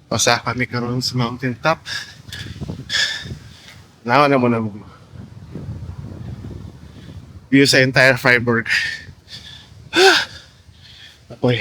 Usa kami karon sa mountain top. Nawa na mo na mo. View sa entire Freiburg. Apoy.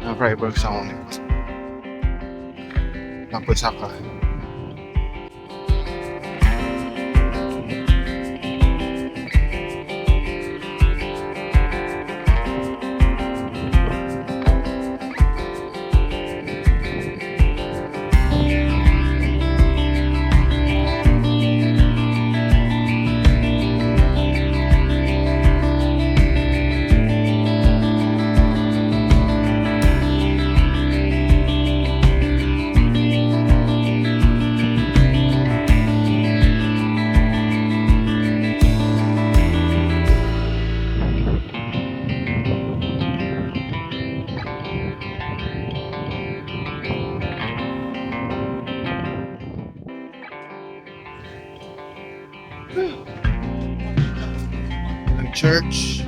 Na Freiburg sa akong Tapos saka. Ang church.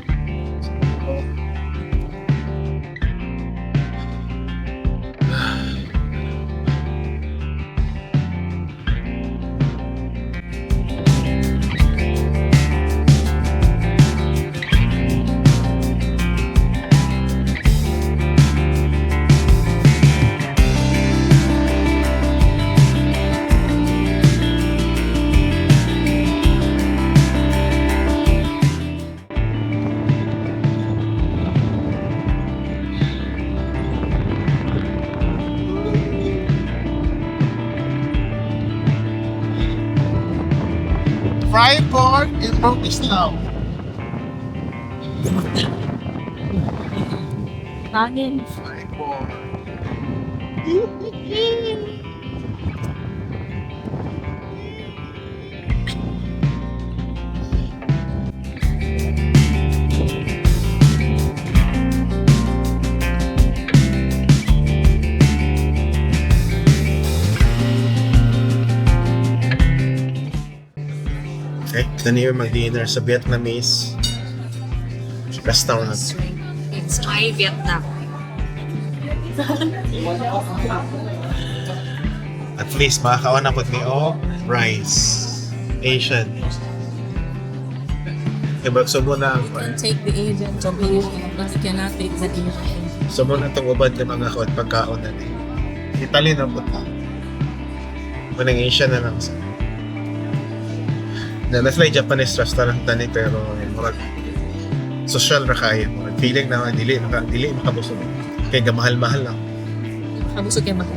Freiburg in Bratislava. Hangin. Freiburg. Okay, ito na yung mag-dinner sa Vietnamese restaurant. It's my Vietnam. At least makakaon na pud mi og rice. Asian. Kaya sumo na ang You can take the Asian to but you cannot take the Asian. Sumo na itong ubad ng mga kuan pagkaon na ni. Italy na po ta. Manang Asian na lang sa. Na that's like Japanese restaurant tani pero murag social ra kayo. Murag feeling na dili makabusog. Kay gamahal-mahal lang. Kabusog kay mahal.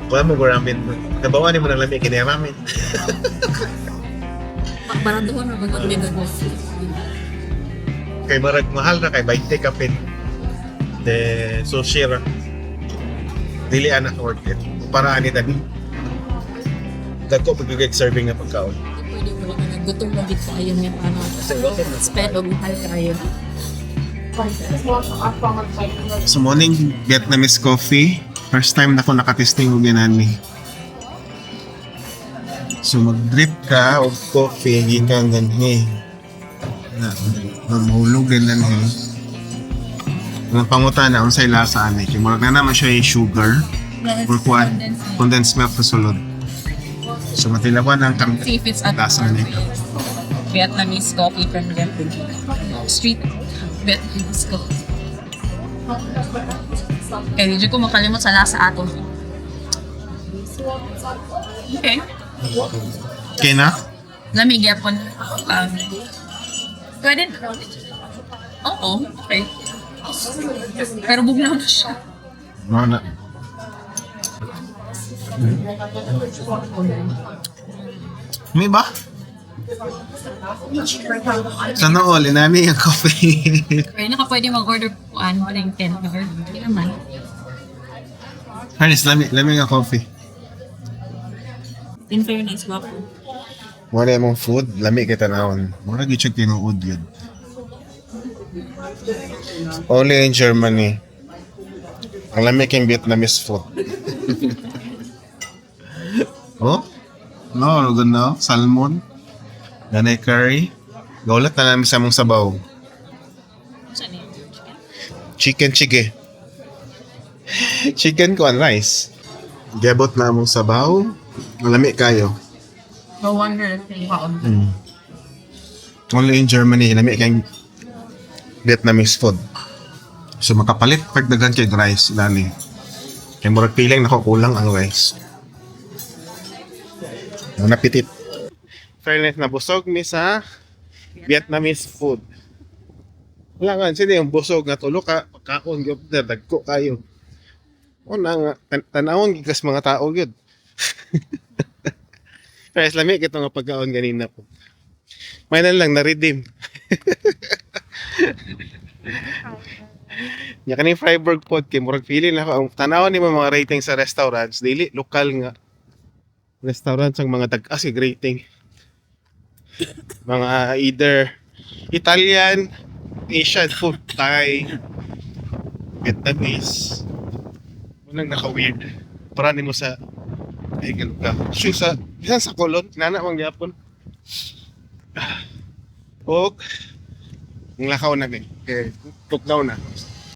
Kuha mo ramen. Nabawa ni mo ng lami kini ramen. Baratuhan na ba din mo? Kay marag mahal ra kay 20 kapin. De sushi ra. Dili ana ka worth it. Para ani tani. Dagko pag serving na pagkaon. Pwede mo rin na gutom na gid kaayo nga ano. Spend og mahal kaayo. So morning Vietnamese coffee. First time na ko nakatesting og ginani. So mag-drip ka og coffee gikan ganhi. Na mahulog din lanhi. Ang pangutan na unsay lasa ani kay murag na naman siya yung sugar or kuan condensed milk sa sulod. So matilawan ang kang See if it's at lasa ni. Vietnamese coffee from Vietnam. Street Vietnamese coffee. Kaya di ko makalimot sa lasa ato. Okay. Okay na? Lamig yapon. Pwede. Oo, okay. Pero bugnaw na siya. No na. May ba? Sana all, inani ang coffee. Pero naka pwede mag-order po ano, ring 10 or hindi naman. Harris, lami, lami nga coffee. In fairness, wapo. Wala mong food, lami kay tanawon. Mura gyud siya tinuod yun. Only in Germany. Ang lami kay Vietnamese food. Oh? No, no, no. Salmon. Ganay curry. Gaulat na namin sa mong sabaw. Saan yun? Chicken? Chicken chige. Chicken ko and rice. Gebot na among sabaw. Ang lami kayo. No wonder, kaon. Only in Germany, lami kay Vietnamese food. So makapalit pag daghan kay rice lani. Kay murag feeling nako kulang ang rice. Bon appetit. Fairness, nabusog mi sa Vietnamese food. Wala nga, sino yung busog nga tulo ka, pagkaon gyud na dagko kayo. Una nga, tanawon gikas mga tao gyud. Pero lami kito nga pagkaon ganina po. May na lang na-redeem. Nya kaning Freiburg pod kay murag feeling nako ang tanawon nimo mga rating sa restaurants dili lokal nga restaurants ang mga tag-as kay rating. Mga either Italian, Asian food, Thai, Vietnamese. Unang naka-weird. Para nimo sa ay ka. Sure sa bisan sa Colon, nana mang gyapon. Ok. Ang lakaw na ni. Okay, tukdaw na.